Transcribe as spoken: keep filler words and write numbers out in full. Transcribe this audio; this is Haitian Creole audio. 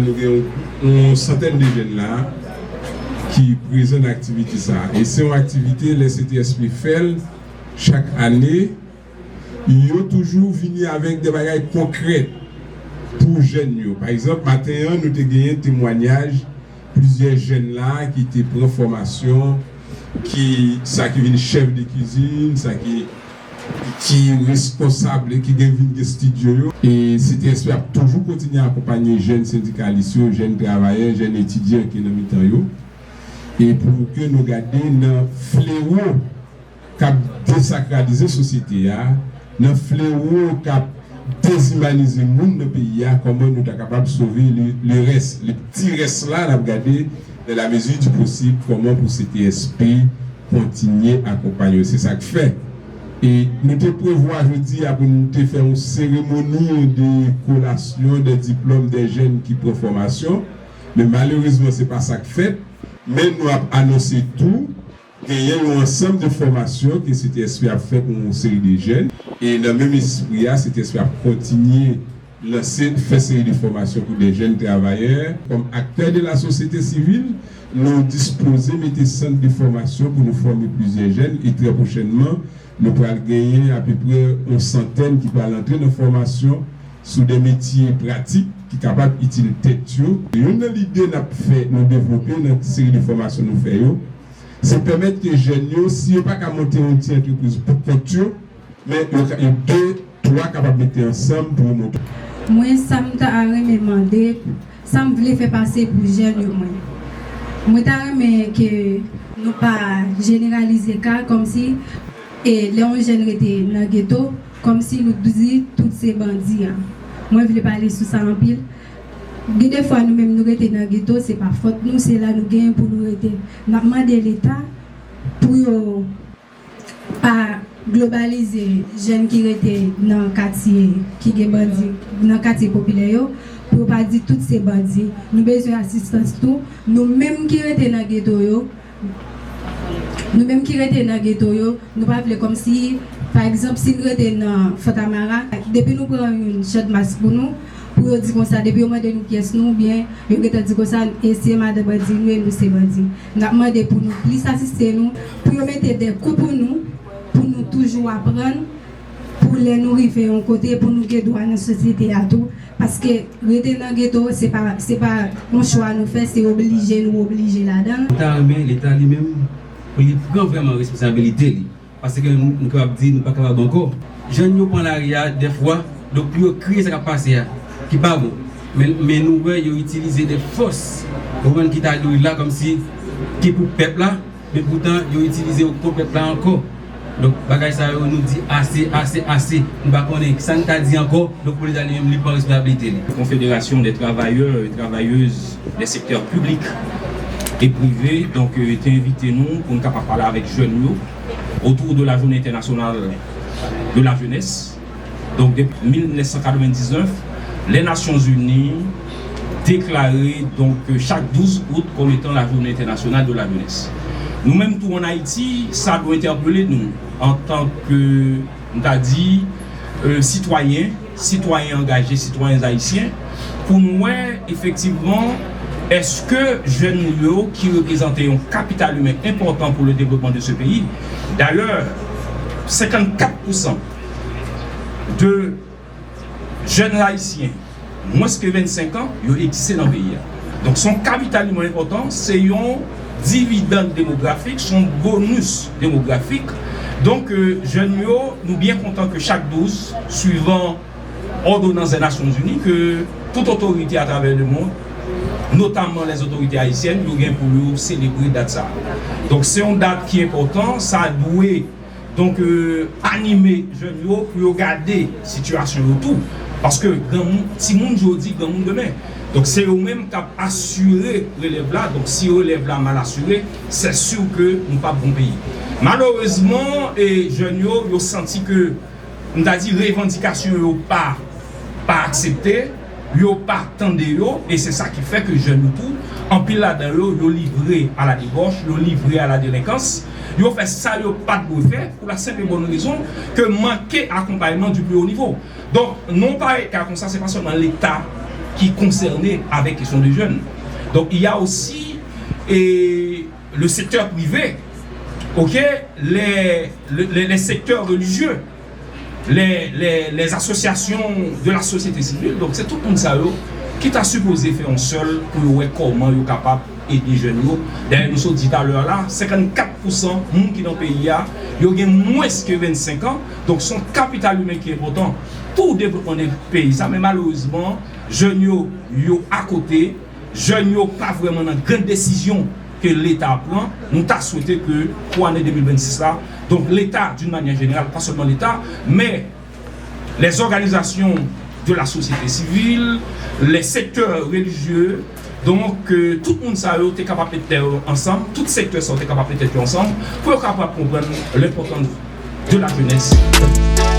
Nou gen yon, yon santèn de jèn la ki prezan nan aktivite sa a. E se yon aktivite, lè C T S P fè l chak ane, yo toujou vini avèk de bagay konkrè pou jèn yo. Pa egzanp, maten an, nou te genyen temwayaj plizyè jèn la ki te pran fòmasyon, ki, sa ki vin chèf de kizin, sa ki, ki responsab, ki gen, vin gen estidyo yo. E C T S P ap toujou kontinye akonpanye jèn sendikalis yo, jèn travayè, jèn etidyan ki nan mitan yo. E pou ke nou gade nan flewo k ap desakralize sosyete a, nan flewo k ap dezimanize moun nan peyi a, kòman nou ta kapab sove le, le rès, le ti rès la, n ap gade, dans la mesure du possible, kòman pou C T S P kontinye akonpanye yo. Se sa k fè. E nou te prevwa jodi a pou nou te fè yon seremoni de kolasyon de diplòm de jèn ki pran fòmasyon, men malerezman, se pa sa k fèt. Men nou ap anonse tou, genyen yon ansanm de fòmasyon ke C T S P ap fè pou yon seri de jèn. E nan menm espri a, C T S P ap kontinye lanse, fè seri de fòmasyon pou de jèn travayè. Kòm aktè de la sosyete sivil, nou dispoze mete sant de fòmasyon pou nou fòme plizyè jèn. E trè pwochènman, nou pral genyen apeprè yon santèn ki pral antre nan fòmasyon sou de metye pratik ki kapab itil tèt yo. Youn nan lide n ap fè, nou devlope nan seri de fòmasyon nou fè yo, se pèmèt ke jèn yo, si yo pa ka monte yon ti antrepriz pou kont yo, men yo ka, yo de, twa kapab mete ansanm pou yo monte. Mwen, sa m ta renmen mande, sa m vle fè pase pou jèn yo, mwen. Mwen ta renmen ke nou pa jeneralize ka kòmsi, e lè yon jèn rete nan geto, kòmsi nou di tout se bandi a. Mwen vle pale sou sa anpil. Gen de fwa nou menm nou rete nan geto, se pa fòt nou, se la nou genyen pou nou rete. N ap mande Leta pou yo pa globalize jèn ki rete nan katye ki gen bandi, nan katye popilè yo, pou yo pa di tout se bandi. Nou bezwen asistans tou. Nou menm ki rete nan geto yo, nou menm ki rete nan geto yo, nou pa vle kòmsi, pa egzanp, si n rete nan Fontamara, depi nou pran youn Channmas pou nou, pou yo di konsa, depi yo mande nou pyès nou, oubyen yo gentan di konsa, e se madan bandi nou ye, nou se bandi. N ap mande pou nou plis asiste nou, pou yo mete de kou pou nou, pou nou toujou aprann, pou lè nou rive yon kote, pou nou gen dwa nan sosyete a tou. Paske rete nan geto, se pa, se pa yon chwa nou fè, se oblije nou oblije ladan l. Mwen ta renmen Leta li menm, pou li pran vrèman responsabilite li. Paske nou, nou kapab di, nou pa kapab ankò. Jèn yo pran lari a, dèfwa, donk pou yo kriye sa k ap pase a, ki pa bon. Men, men nou wè yo itilize de fòs, ou konprann, ki ta dwe la, kòmsi, ki pou pèp la, men poutan, yo itilize yo kont pèp la ankò. Donk, bagay sa yo, nou di ase, ase, ase. Nou pa konnen sa n ka di ankò, donk pou Leta li menm, li pran responsablite li. Confédération des travailleurs et travailleuses des secteurs publics et privés, donk, euh, te envite nou pou n kapab pale avèk jèn yo autour de la journée internationale de la jeunesse. Donk, depi mil nèf san katrevendiznèf, les Nations Unies deklare, donk, chak douz out kòm etan la journée internationale de la jeunesse. Nou menm tou an Ayiti, sa dwe entèpele nou antanke, m ta di, euh, sitwayen, sitwayen angaje, sitwayen ayisyen, pou n wè efektivman èske jèn nou yo ki reprezante yon kapital imen enpòtan pou le développement de ce pays. Dayè, senkannkat pousan de jèn ayisyen mwens ke vennsenk an, yo egziste nan peyi a. Donk, se yon kapital imen enpòtan, se yon dividann demografik, se yon bonis demografik. Donk, euh, jèn yo, nou byen kontan ke chak douz, swivan òdonans dè Nasyonzini, ke tout otorite atravè lemonn, notamman lèzotorite ayisyèn, yo gen pou yo selebre dat sa a. Donk, se yon dat ki enpòtan, sa dwe, donk, euh, anime jèn yo pou yo gade sitiyasyon yo tou. Paske granmoun, timoun jodi, granmoun demen. Donk, se yo menm k ap asire relèv la. Donk, si relèv la mal asire, se si ke nou p ap gon peyi. Malerezman, e jèn yo, yo santi ke, m ta di, revandikasyon yo pa, pa aksepte, yo pa tande yo, e se sa ki fè ke jèn yo tou, anpil ladan yo, yo livre a la debòch, yo livre a la delenkans, yo fè sa yo pa t dwe fè, pou la senp e bòn rezon ke manke akonpayman du plus haut niveau. Donk, nan yon parèy ka konsa, se pa sèlman Leta qui est concerné avec question de jeunes. Donc il y a aussi et le secteur privé, ok, les, les, les secteurs religieux, les, les, les associations de la société civile. Donk se tout moun sa yo ki ta sipoze fè yon sèl pou yo wè kòman yo kapab ede jèn yo. Dayè nou sot di talè la, senkannkat pousan moun ki nan peyi a, yo gen mwens ke vennsenk an. Donk se yon kapital imen ki enpòtan pou devlopman de peyi sa. Men malerezman, jèn yo, yo akote, jèn yo pa vrèman nan grenn desizyon ke Leta pran. Nou ta swete ke pou ane de mil vennsis la, donk Leta d'une manière générale, pa sèlman Leta, men les organisations de la société civile, les secteurs religieux, donk euh, tout moun sa yo te kapab met tèt yo ansanm, tout sektè sa yo te kapab met tèt yo ansanm pou yo kapab konprann lenpòtans de la jeunesse.